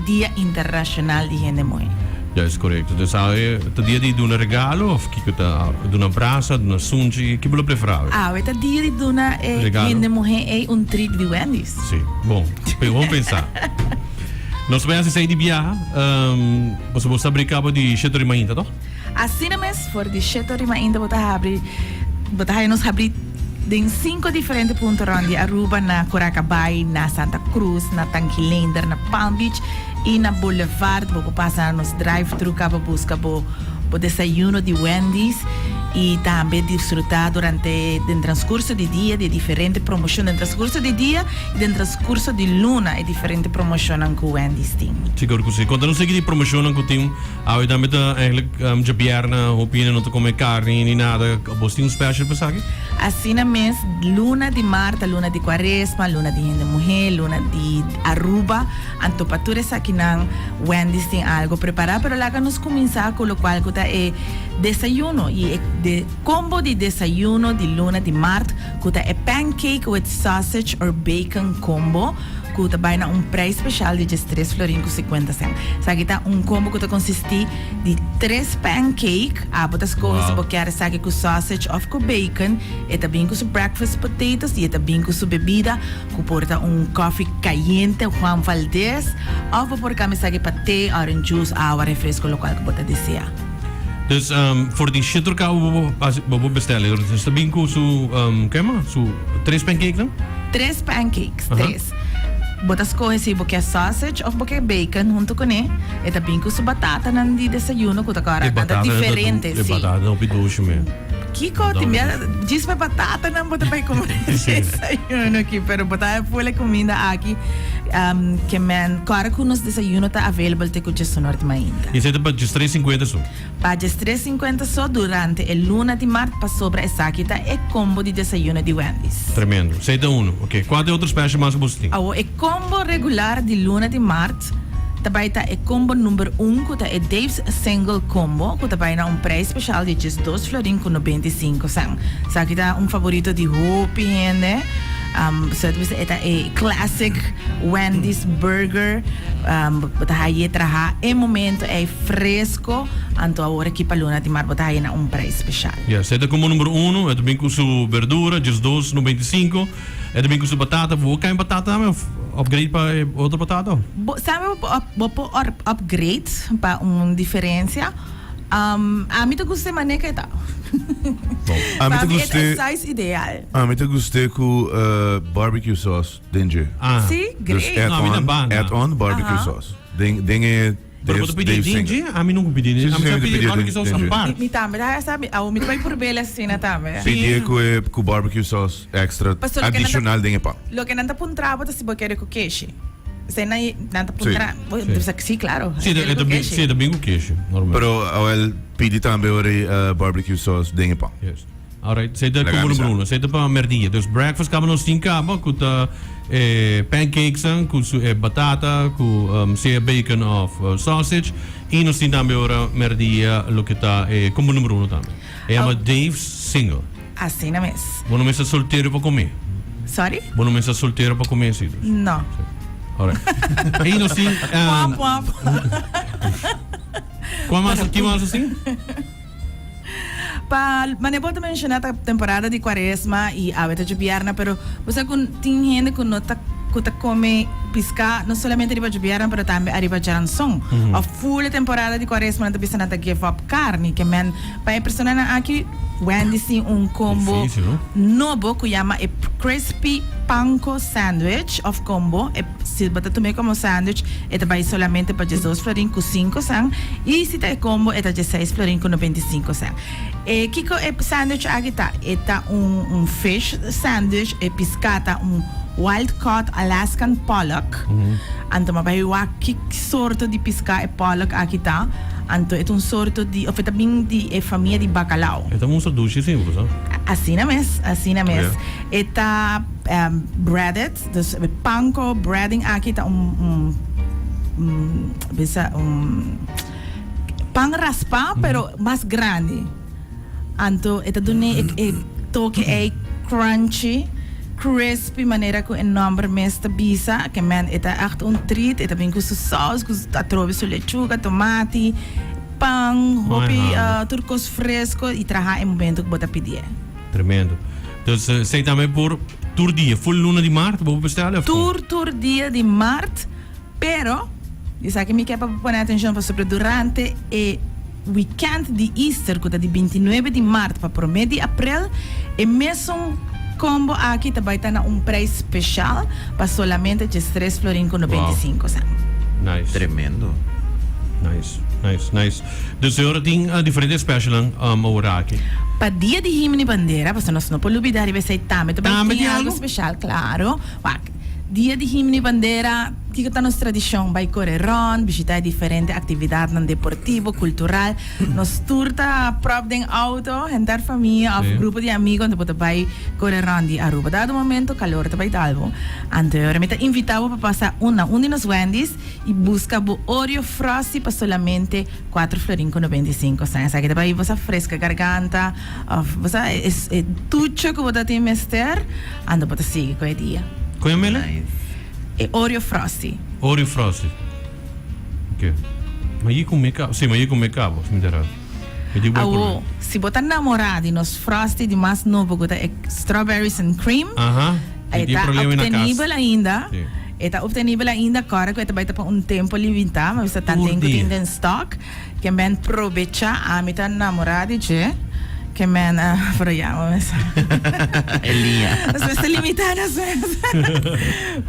Dia Internacional di Hende Muhe. Juist, correcto. Dus awe ta dia di duna regalo of kiko ta duna brasa, duna sunchi, ki bo lo prefera awe? Awe ta dia di duna e Regalo. hende muhe ei un treat di Wendy's. Si, bon, bon pensa. Nos bai hasi esei di biaha, um, pasobra bo sa bri cabo di shete ori mainta, toch? Asina mes, for di shete ori mainta bo ta habri, bo ta haya nos habri den cinco diferente punto rond di Aruba, na Curacabai, na Santa Cruz, na Tanki Leendert, na Palm Beach y na Boulevard. Bo por pasa na nos drive-thru caba busca bo bo desayuno di Wendy's y tambe disfruta durante den transcurso di dia di e diferente promocion den transcurso di dia y den transcurso di luna e diferente promocionnan cu Wendy's tin. Sigur cu si. Conta nos sigui di promocionnan cu tin. Awe tambe ta eigenlijk djabièrnè hopi hende no ta come carni ni nada. Bos tin un special pa esaki? Asina mes, luna di maart ta luna di cuaresma, luna di hende muhe, luna di Aruba. Anto pa tur esakinan Wendy's tin algo prepara, pero laga nos cuminsa cu locual cu ta e desayuno y e de combo di desayuno di luna di maart cu ta e pancake with sausage or bacon combo cu ta bay na un prijs special di djes tres florin cu cincuenta cent. Esaki ta un combo cu ta consisti di tres pancake, abo ta scoge si bo kier esaki cu sausage of cu bacon, e ta bin cu su breakfast potatoes y e ta bin cu su bebida cu por ta un coffee cayente Juan Valdez of bo por cambia esaki pa te, orange juice, awa, refresco, locual cu bo ta desea. Dus for di shit or cabo bo bo bo bestel e dus ta bin cu su ke ma su tres pancake nan? Tres pancakes, tres. Bo ta scoge si bo kier sausage of bo kier bacon hunto cune. E ta bin cu su batatanan di desayuno cu ta cora nan ta diferente, E si. batata hopi dushi me. Kiko tin bia djis pa e batatanan bo ta bai come desayuno aki pero bo ta full e cuminda aki ke men cora cu nos desayuno ta available te cu djesunor di mainta. Y esey ta pa djes tres cincuenta so? Pa djes tres cincuenta so durante e luna di mart pasobra esaki ta e combo di desayuno di Wendy's. Tremendo. Esey ta uno. Ok. Cua ta e otro special mas cu boso tin? Awo e combo regular di luna di mart ta bai ta e combo number un cu ta e Dave's Single Combo cu ta bai na un prijs special di djes dos florin cu 95 cent. Esaki ta un favorito di hopi hende. So ta bisa e ta e classic Wendy's burger. Bo ta haye traha e momento ey fresco anto awor aki pa luna di mart bo ta haye na un prijs special. Yes, e ta combo number uno, e ta bin cu su berdura, djes dos 95. E ta bin cu su batata. Bo cambia batata tambe of upgrade pa e otro batata? Bo sabe bo por bo por upgrade pa un diferencia. Ami ta gusta e manera cu e ta. Ami ta Pa mi e ta gusta e size ideal. Ami ta gusta cu barbecue sauce den dje. Ah. Si, Dus great. add No, ami ta on, banda. add on barbecue Aha. sauce. Den den e Pero bo ta Dave's pidi Dave's den Single. dje? Ami nunca pidi den. Si, Ami si, sa mi ta pidi pidi barbecue den sauce den dje. apart. Mi tambe ta sa mi awo mi ta bai purb'el asina tambe. Pidi cu e cu barbecue sauce extra Pasobra loke nan ta adicional den e pan. Loke nan ta puntra bo ta si bo kere cu keshi. Esei nan nan ta puntra. Si. Bo bisa si claro. Si, e ta bin si e ta bin cu keshi normal. Pero awel pidi tambe ora e barbecue sauce den e pan. Yes. Alright, esei ta Laga como mi sa. number uno. Esei ta pa merdia. Dus breakfast kaba nos tin kaba ku ta e pancakesnan ku su e batata ku sea bacon of sausage. I nos tin tambe ora merdia loke ta e combo number uno tambe. E yama Dave's Single. Asina mes. Bo no mester soltero pa come. Sorry? Bo no mester soltero pa come asi dus. No. Alright. I nos tin Pua pua pua. Kua mas ki mas nos tin? Pa manera bo ta menciona ta temporada di cuaresma y awe ta djobierna pero bo sa cu tin hende cu no ta cu ta come pisca no solamente riba djobierna pero tambe ariba djaranson of full e temporada di cuaresma nan ta bisa nan ta give up carni ke men pa e personanan aki Wendy's tin un combo Difícil, no? nobo cu yama e crispy panko sandwich of combo e si bo ta tum'e como sandwich e ta bay solamente pa diesdos florin cu cinco cent y si ta e combo e ta dieseis florin cu 95 cent. E kico e sandwich aki ta? E ta un un fish sandwich, e pisca ta un wild caught Alaskan pollock. Anto mi a bay wak ki sorto di pisca e pollock aki ta. Anto e ta un sorto di of e ta bin di e famia di bacalao. E ta mustra dushi si, bo sa. Asina mes, asina mes. E ta breaded, dus e panko breading aki ta un un un bisa un pan raspa pero mas grandi. Anto e ta dun'é e toke ei crunchy. crispy manera ku e nòmber mes ta bisa, ke men e ta ègt un treat, e ta bin ku su sous, ku atrobe su lechuga, tomati, pan, hopi tur kos fresco i traha e momento ku bo ta pidié. Tremendo. Dus esei tambe por tur dia, full luna di mart bo por bestèl òf kon? Tur tur dia di mart. Pero, esaki mi ke pa bo pone atencion pasobra durante e weekend di Easter cu ta di bintinuebe di maart pa prome di april, e mesun combo aki ta bay ta na un prijs special pa solamente diestres florin cu 95 cent. Nice. Tremendo. Nice, nice, nice. Dus e ora tin diferente specialnan awor aki. Pa dia di Himno y Bandera, pasobra nos no por lubida riba esey tambe ta bay tin algo special, claro. Wak. Dia di Himno y Bandera, kiko ta nos tradishon? Bai kore rònt, bishitá e diferente aktividatnan deportivo, kultural. Nos tur ta pròp den outo, henter famia òf grupo di amigo, anto bo ta bai kore rònt di Aruba. Dado momento kalor ta bai dal bo. Anto e ora mi ta invitá bo pa pasa un na un di nos Wendy's y buska bo Oreo Frosty pa solamente kuater florin ku 95 sènt. Esaki ta bai bo sa freska garganta òf bo sa e tucho ku bo ta tin mester. Ando bo ta sigui cu e dia. Con e mele? Nice. E Oreo Frosty. Oreo Frosty. Ok. Ma yi cu mi cabo. Si, ma yi cu mi cabo, si mi ta errado. Mi di bo e Awo, por si bo ta namora di nos Frosty di mas nobo cu ta e strawberries and cream, Aha. Mi e tin ta problema na cas. obtenibel ainda. Si. E ta obtenibel ainda, cora cu e ta bay ta pa un tempo limita, ma bisa Tur tanten cu dia. tin den stock. Ke men probecha ami ta namora di dje ke men a pero ya bo mester E liña. Nos mester limita nos mes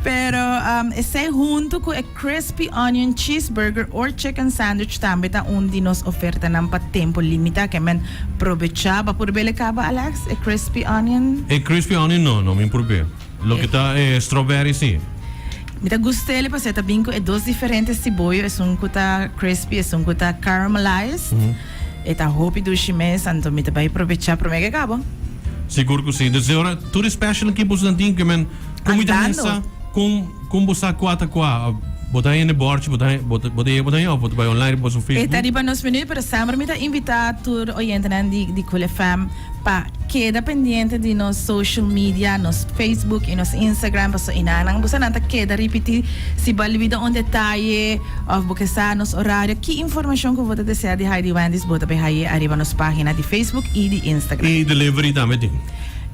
pero esei hunto ku e crispy onion cheeseburger or chicken sandwich tambe ta un di nos ofertanan pa tempo limita ke men probecha bo a purbe el kaba Alex e crispy onion? E crispy onion no no mi purbe. Loke ta e strawberry si. Mi ta gust'el pasobra e ta bin ku e dos diferente siboyo, esun ku ta crispy, esun ku ta caramelized. E ta hopi dushi mes, anto mi ta bai probecha prome ke kabo. Sigur ku si. Dus e ora tur e special ki boso nan tin ke men kon mi ta Andando. hesa kon kon bo sa kua ta kua? Bo ta hende borchi bo ta bo ta bo ta bo ta hende of bo ta bai online riba boso E ta Facebook? riba nos menu pero semper mi ta invita tur oyentenan di di Cool FM Pa keda pendiente di nos social media, nos Facebook y nos Instagram paso enanan boso nan ta keda ripiti si bo a lubida un detaye of bo ke sa nos horario ki informacion cu bo ta desea di haye di Wendy's bo ta bay haye ariba nos pagina di Facebook y di Instagram. Y delivery tambe tin.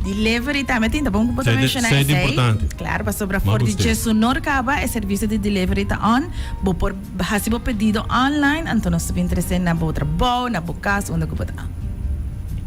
Delivery tambe tin, ta bon cu bo ta menciona Esey ta esey. importante. Claro, pasobra for di djesunor caba e servicio di delivery ta on, bo por haci bo pedido online anto nos ta bin trece na bo trabou, na bo cas, unda cu bo ta.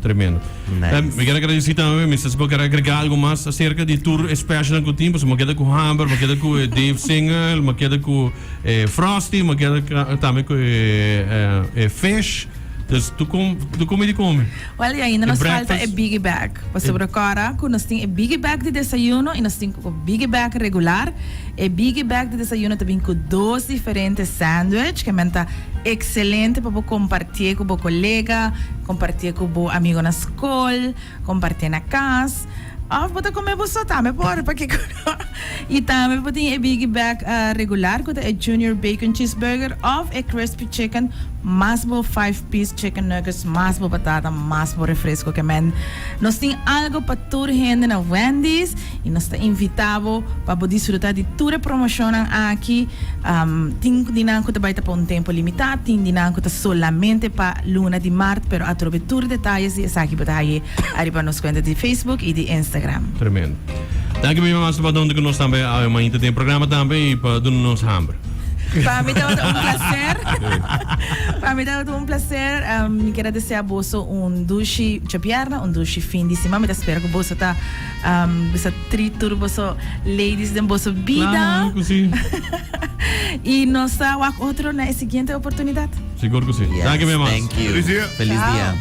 Tremendo. Nice. Mi kier agradeci tambe, mi sa si bo kier agrega algo mas acerca di tur e specialnan cu tin, pasobra mi a keda cu hamber, mi a keda cu e Dave Single, mi a keda cu e Frosty, mi a keda tambe cu e fish. Dus tur com, tur come di come. Well, y ainda E nos falta breakfast. e biggie bag. Pasobra cora cu nos tin e biggie bag di desayuno y nos tin cu biggie bag regular. E biggie bag di desayuno ta bin cu dos diferente sandwich, ke men ta excelente pa bo compartié cu bo colega, compartié cu bo amigo na scol, compartié na cas. Of bo ta come bo so tambe por, pakico no? Y tambe bo tin e biggie bag regular cu ta e junior bacon cheeseburger of e crispy chicken mas bo five piece chicken nuggets mas bo batata mas bo refresco. Ke men nos tin algo pa tur hende na Wendy's. Y nos ta invita bo pa bo disfruta di tur e promocionnan aki. Tin di nan cu ta bay ta pa un tempo limita, tin di nan cu ta solamente pa luna di maart, pero atrobe tur detayes di esaki bo ta haye ariba nos cuenta di Facebook y di Instagram. Tremendo. Danki mi mama pa donde cu nos tambe awe mainta den programa tambe y pa duna nos hamber. Pa mi tabata un placer. Pa mi tabata un placer. Mi kier a desea boso un dushi djabierna, un dushi fin di siman. Mi ta spera cu boso ta. Bisa tri tur boso ladies den boso bida. Claro cu si. Y nos ta wak otro na e siguiente oportunidad. Sigur cu si. Yes, Danki mi mas. thank you. Feliz dia. Feliz Ciao. dia.